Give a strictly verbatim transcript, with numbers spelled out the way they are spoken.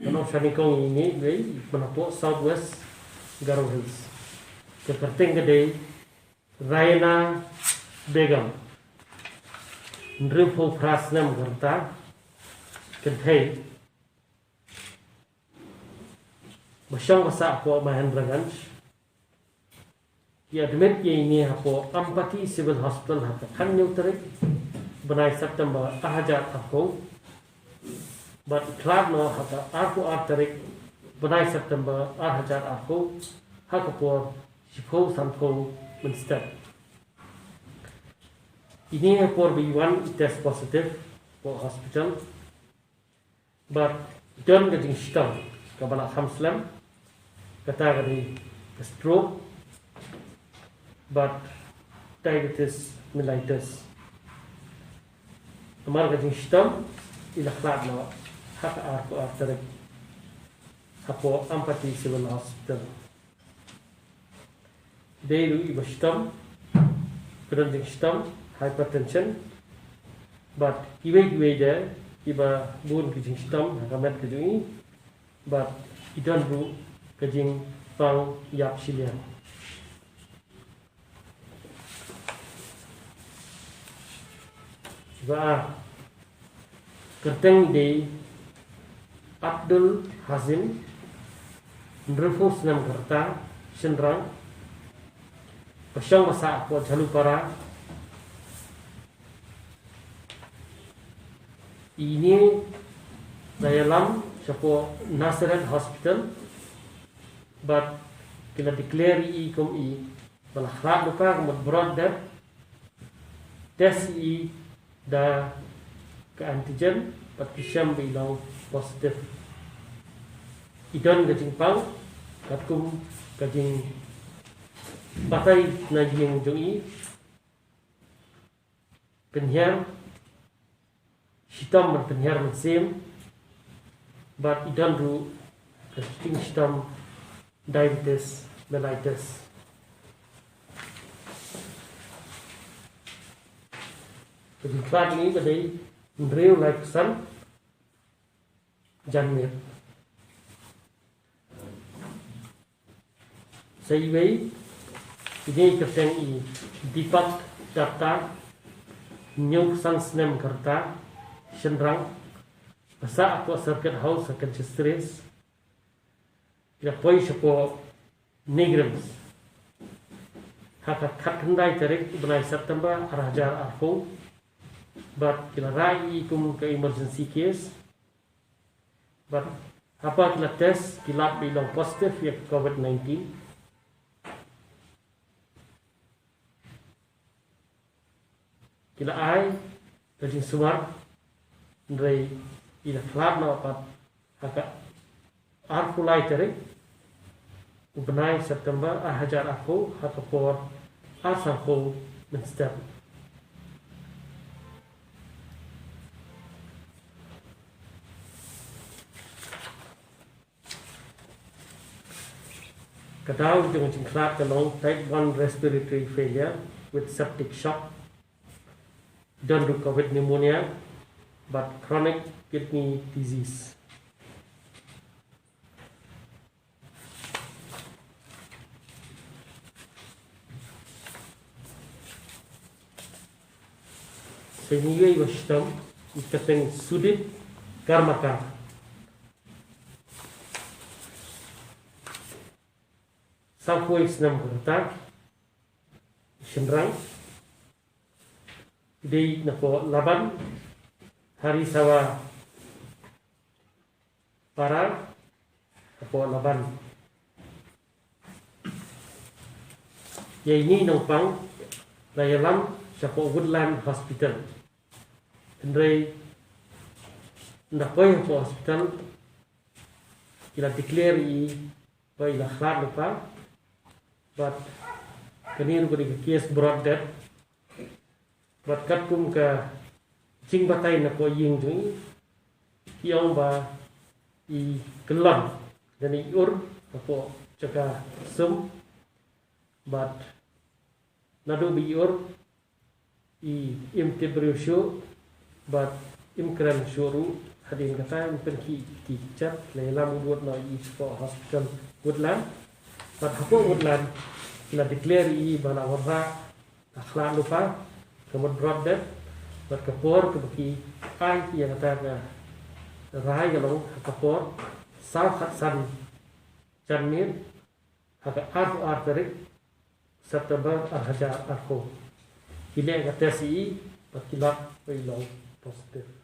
Ngan ong shane kong ine iwei, man hapoh South West Garo Hills. Ka kyrteng ka dei Raina Begum. Hynriewphew phra snem ka rta. Kynthei. Ba shong ba sah hapoh Mahendraganj. Ki admit ïa ine hapoh Ampati Civil Hospital ha ka khathynñiew tarik bnai September ar hajar arphew. Bad i khlad noh ha ka arphew ar tarik bnai September ar hajar arphew ha ka por shiphew sanphew mynstep. Ine ha por ba i wan i test positive hapoh hospital. Bad i don ka jingshitom kaba la kham slem, kata ka dei ka stroke bad diabetes mellitus. Namar ka jingshitom i la khlad noh ha ka arphew ar tarik hapoh Ampati Civil Hospital. Dei ruh iba shitom, ka don jingshitom hypertension, bad kiwei kiwei de kiba bun ki jingshitom ha ka met ka jong i, bad i don ruh ka jingpang ïap shiliang. Ba kyrteng i dei Abdul Hazim, hynriewphew snem ka rta, shynrang, ba shong ba sah hapoh Jhalupara. Ine la ïalam shapoh Nazareth Hospital, bad ki la declare ïa i kum i ba la khlad lypa, ka mut brought death. Test ïa i da ka antigen bad ki shem ba i long positive. I don ka jingpang katkum ka jingbatai na ïing jong i, pynhiar shitom bad pynhiar mynsiem, bad i don ruh ka jingshitom diabetes mellitus. Ka jingkhlad jong i ka dei hynriew laiphew san janmiet. Sa iwei, ine i kyrteng i Deepak Datta, hynñiewphew san snem ka rta, shynrang, ba sah hapoh Circuit House ha Kynshais Ris. I la poi shapoh NEIGRIHMS ha ka khatkhyndai tarik u bnai September ar hajar arphew. Bad ki la rah ïa i kum ka emergency case. Bad haba ki la test, ki lap ba i long positive ïa ka COVID nineteen. Ki la ai ka jingsumar, hynrei i la khlad noh pat ha ka arphew lai tarik u bnai September ar hajar arphew ha ka por ar sanphew mynstep. Ka daw jong ka jingkhlad ka long type one respiratory failure with septic shock. Don ruh COVID pneumonia bad chronic kidney disease. Sa ine iwei iba shitom i kyrteng Sudip Karmakar. Sawphew snem ka rta, shynrang. Dei napoh Laban, Harisawa Para, napoh Laban. Ïa ine i nongpang la ïalam shapoh Woodland Hospital. Hynrei ynda poi hapoh hospital ki la declare i ba i la khlad lypa. Bad kane ruh ka dei ka case brought death. Bad katkum ka jingbatai napoh ïing jong i, ki ong ba i kyllon lane i ur napoh jaka sum. Bad naduh ba i ur, i im tip briew shuh bad im kren shuh ruh ha Hadien kata, mynta ki ki chat la ïalam wut noh ïa i shapoh hospital Woodland. Bad hapoh Woodland la declare ïa i ba la wanrah ka khlad lypa, ka mut drop dead. Bad ka por kaba ki ai ïa kata ka rai ka long ha ka por saw khatsan janmiet ha ka arphew ar tarik September ar hajar arphew. Ki leh ka test ïa i bad ki lap ba i long positive.